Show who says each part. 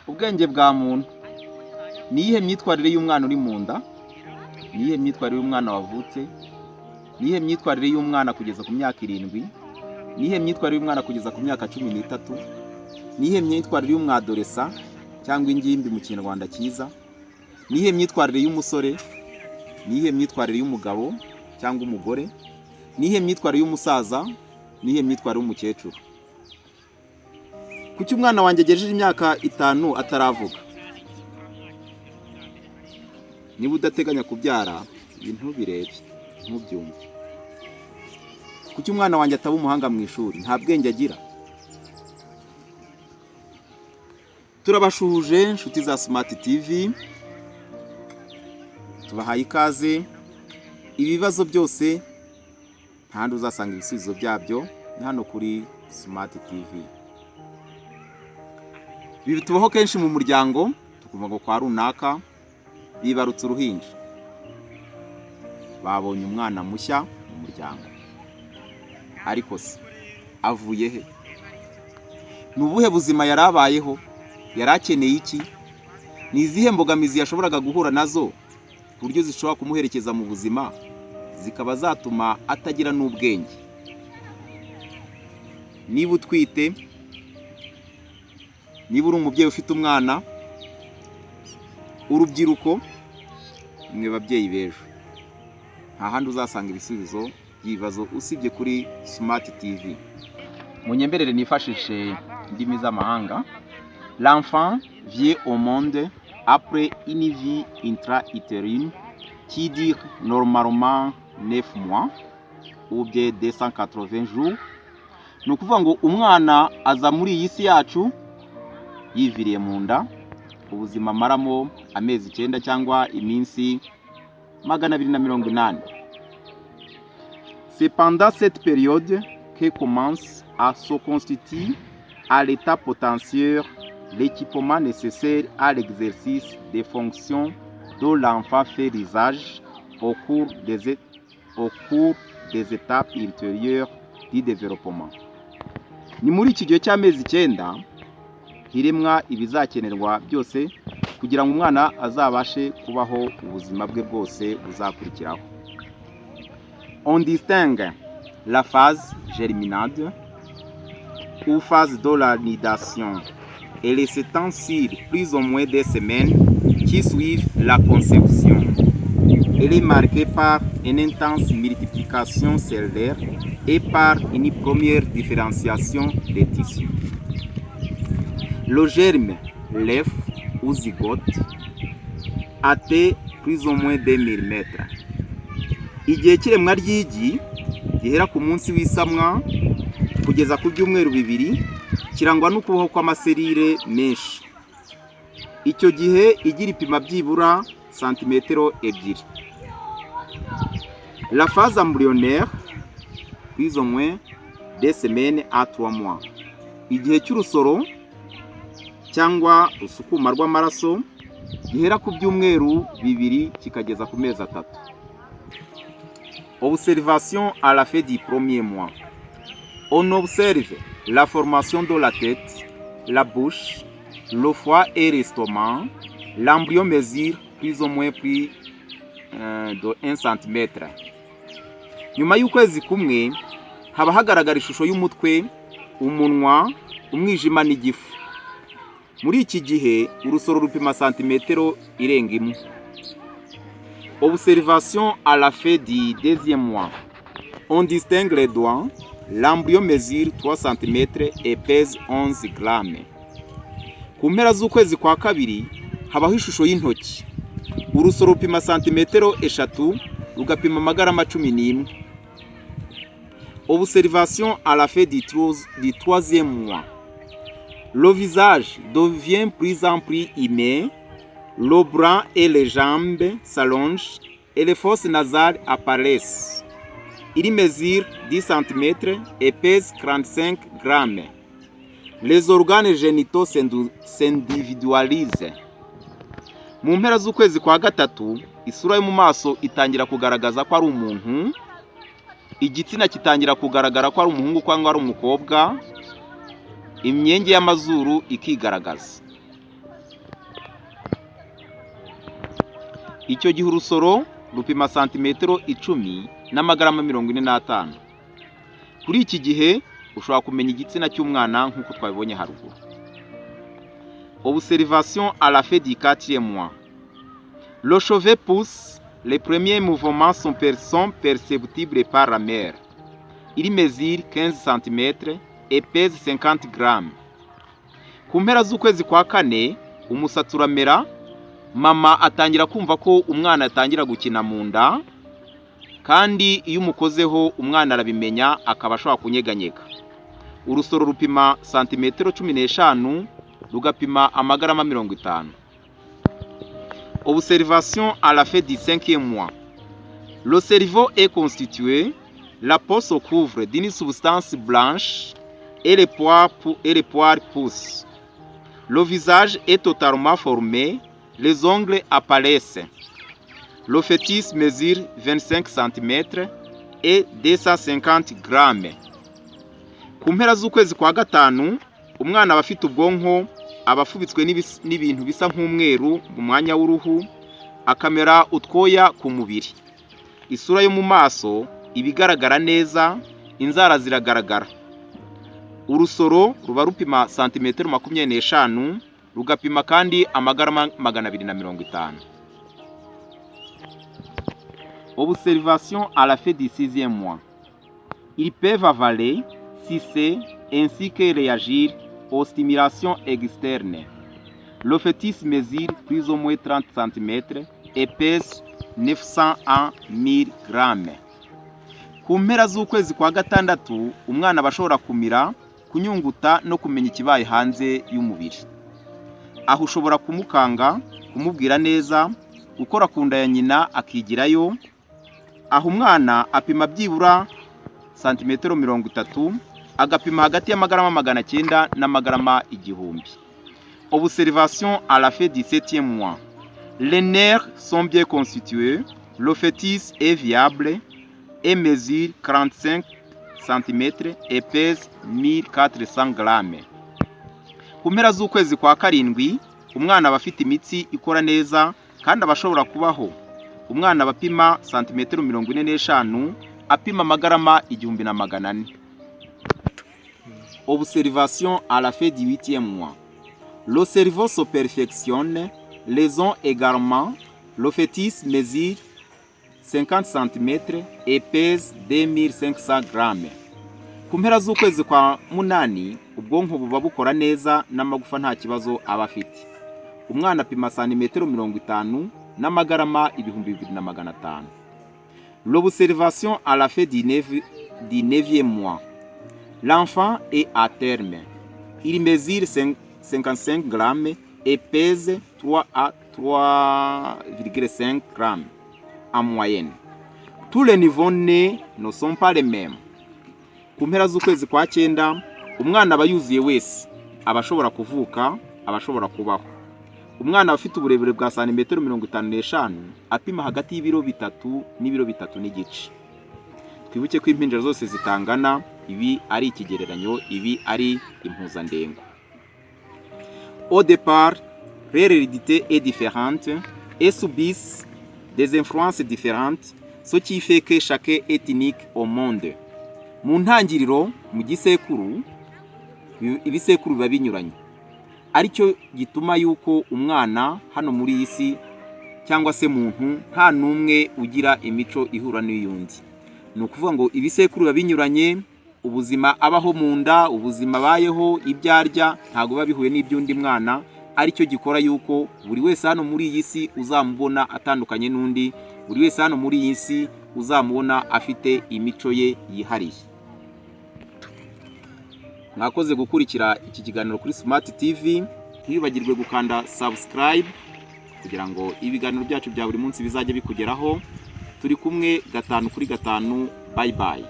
Speaker 1: Ubwenge bwa muntu. Ni iyihe myitwarire y'umwana uri mu nda? Ni iyihe myitwarire y'umwana wavutse? Ni iyihe myitwarire y'umwana kugeza ku myaka 7? Ni iyihe myitwarire y'umwana kugeza ku myaka 13? Ni iyihe myitwarire y'umwadolescent cyangwa ingimbi mu Kinyarwanda cyiza? Ni iyihe myitwarire y'umusore? Ni iyihe myitwarire y'umugabo cyangwa umugore? Ni iyihe myitwarire y'umusaza? Ni iyihe myitwarire y'umukecuru? Kuki umwana wanjye agejeje imyaka 5 ataravuga? Niba udateganya kubyara, ibi ntubirebe, ntubyumve. Kuki umwana wanjye ataba umuhanga mu ishuri? Nta bwenge agira. Turabashuhuje inshuti za Smart TV, tubahaye ikaze. Ibibazo byose ntahandi uzasanga ibisubizo byabyo, ni hano kuri Smart TV. Ibi bitubaho kenshi mu muryango, tukumva ngo kwa runaka bibarutse uruhinja, babonye umwana mushya mu muryango. Ariko se avuye he? Ni ubuhe buzima yari abayeho? Yari akeneye iki? Ni izihe mbogamizi yashoboraga guhura nazo ku buryo zishobora kumuherekeza mu buzima, zikaba zatuma atagira n'ubwenge? Niba utwite, niba uri umubyeyi ufite umwana, urubyiruko, mwe babyeyi b'ejo, nta handi uzasanga ibisubizo by'ibibazo usibye kuri Smart TV. Munyemerere nifashishe indimi z'amahanga. L'enfant vient au monde après une vie intra-utérine qui dure normalement 9 mois ou bien 280 jours. Ni ukuvuga ngo umwana aza muri iyi si yacu yiviriye mu nda, ubuzima amaramo amezi 9 cyangwa iminsi 280. C'est pendant cette période que commence à se constituer à l'état potentiel l'équipement nécessaire à l'exercice des fonctions dont l'enfant fait l'usage au cours des étapes ultérieures du développement. Ni muri iki gihe cy'amezi 9 hiremwa ibizakenerwa byose kugira ngo umwana azabashe kubaho ubuzima bwe bwose buzakurikiraho. On distingue la phase germinale ou phase de la nidation. Elle s'étend sur plus ou moins des semaines qui suivent la conception. Elle est marquée par une intense multiplication cellulaire et par une première différenciation des tissus. Le germe, l'œuf ou zygote, atteint plus ou moins 2 mm. Igihe cy'iremwa ry'igi gihera ku munsi w'isamwa kugeza ku byumweru 2, kirangwa no kubaho kw'amaserire menshi. Icyo gihe igi ripima byibura santimetero 2. La phase embryonnaire, plus ou moins 2 semaines à 3 mois. Igihe cy'urusoro cyangwa rusukuma rw'amaraso gihera ku byumweru 2 kikageza ku mezi 3. Observation à la fin du premier mois. On observe la formation de la tête, la bouche, le foie et l'estomac. L'embryon mesure plus ou moins plus de 1 cm. Nyuma y'ukwezi kumwe haba hagaragara ishusho y'umutwe, umunwa, umwijima n'igifu. Muri iki gihe urusoro rupima santimetero irenga 1. Observation à la fin du deuxième mois. On distingue les doigts. L'embryon mesure 3 cm et pèse 11 grammes. Ku mpera z'ukwezi kwa kabiri habaho ishusho y'intoki. Urusoro rupima santimetero 3, rugapima amagarama 11. Observation à la fin du troisième mois. Le visage devient plus en plus humain, le bras et les jambes s'allongent et les fosses nasales apparaissent. Il mesure 10 cm et pèse 45 grammes. Les organes génitaux s'individualisent. Mu mpera z'ukwezi kwa gatatu isura yo mu maso itangira kugaragaza ko ari umuntu, igitsina kitangira kugaragara ko ari umuhungu cyangwa ari umukobwa, imyenge y'amazuru ikigaragaza. Icyo gihe urusoro rupima santimetero 10 n'amagarama 45. Kuri iki gihe ushobora kumenya igitsina cy'umwana nk'uko twabibonye haruguru. Observation à la fin du quatrième mois. Le cheveu pousse, les premiers mouvements sont perceptibles par la mère. Il mesure 15 cm et pèse 50 grammes. Ku mpera z'ukwezi kwa kane umusatsi uramera, mama atangira kumva ko umwana atangira gukina mu nda, kandi iyo umukozeho umwana arabimenya, akaba ashobora kunyeganyega. Urusoro rupima santimetero 15, rugapima amagarama 50. Observation à la fin du cinquième mois. Le cerveau est constitué, la peau se couvre d'une substance blanche et les poils poussent. Le visage est totalement formé, les ongles apparaissent. Le fœtus mesure 25 cm et 250 grammes. Ku mpera z'ukwezi kwa gatanu umwana aba afite ubwonko, aba afubitswe n'ibintu bisa nk'umweru mu mwanya w'uruhu, akamera utwoya ku mubiri. Isura yo mu maso iba igaragara neza, inzara ziragaragara. Urusoro ruba rupima santimetero 25, rugapima kandi amagarama 250. Observation à la fin du sixième mois. Ils peuvent avaler, sucer ainsi que réagir aux stimulations externes. Le fœtus mesure plus ou moins 30 cm et pèse 900 à 1000 grammes. Ku mpera z'ukwezi kwa gatandatu umwana aba ashobora kumira, kunyunguta no kumenya ikibaye hanze y'umubiri. Aho ushobora kumukanga, kumubwira neza, gukora ku nda ya nyina akigirayo. Aho umwana apima byibura santimetero 30, agapima hagati y'amagarama 900 n'amagarama 1000. Observation à la fin du septième mois. Les nerfs sont bien constitués, le fœtus est viable et mesure 45 cm et pèse 1400 grammes. Ku mpera z'ukwezi kwa karindwi umwana aba afite imitsi ikora neza kandi aba ashobora kubaho. Umwana aba apima santimetero 45, apima amagarama 1400. Observation à la fin du huitième mois. Le cerveau se perfectionne, les os également. Le fœtus mesure 50 cm et pèse 2500 grammes. Ku mpera z'ukwezi kwa munani ubwonko buba bukora neza n'amagufa nta kibazo aba afite. Umwana apima santimetero 50 n'amagarama 2500. L'observation à la fin du neuvième mois. L'enfant est à terme. Il mesure 5 55 grammes et pèse 3 à 3,5 grammes en moyenne. Tous les nouveau-nés ne sont pas les mêmes. Ku mpera z'ukwezi kwa cyenda umwana aba yuzuye wese, aba ashobora kuvuka, aba ashobora kubaho. Umwana aba afite uburebure bwa santimetero 55, apima hagati y'ibiro 3 n'ibiro 3.5. Twibuke ko impinja zose zitangana, ibi ari ikigereranyo, ibi ari impuzandengo. Au départ, leur hérédité est différente et subissent des influences différentes, ce qui fait que chacun est unique au monde. Mu ntangiriro, mu gisekuru, ibisekuru biba binyuranye, aricyo gituma yuko umwana hano muri iyi si cyangwa se muntu nta n'umwe ugira imico ihura n'iy'undi. Ni ukuvuga ngo ibisekuru biba binyuranye, ubuzima abaho mu nda, ubuzima abayeho, ibyo arya ntabwo biba bihuye n'iby'undi mwana, aricyo gikora yuko buri wese hano muri iyi si uzamubona atandukanye n'undi, buri wese hano muri iyi si uzamubona afite imico ye yihariye. Mwakoze gukurikira iki kiganiro kuri Smart TV. Ntiwibagirwe gukanda subscribe kugira ngo ibiganiro byacu bya buri munsi bizajye bikugeraho. Turi kumwe gatanu kuri gatanu. Bye bye.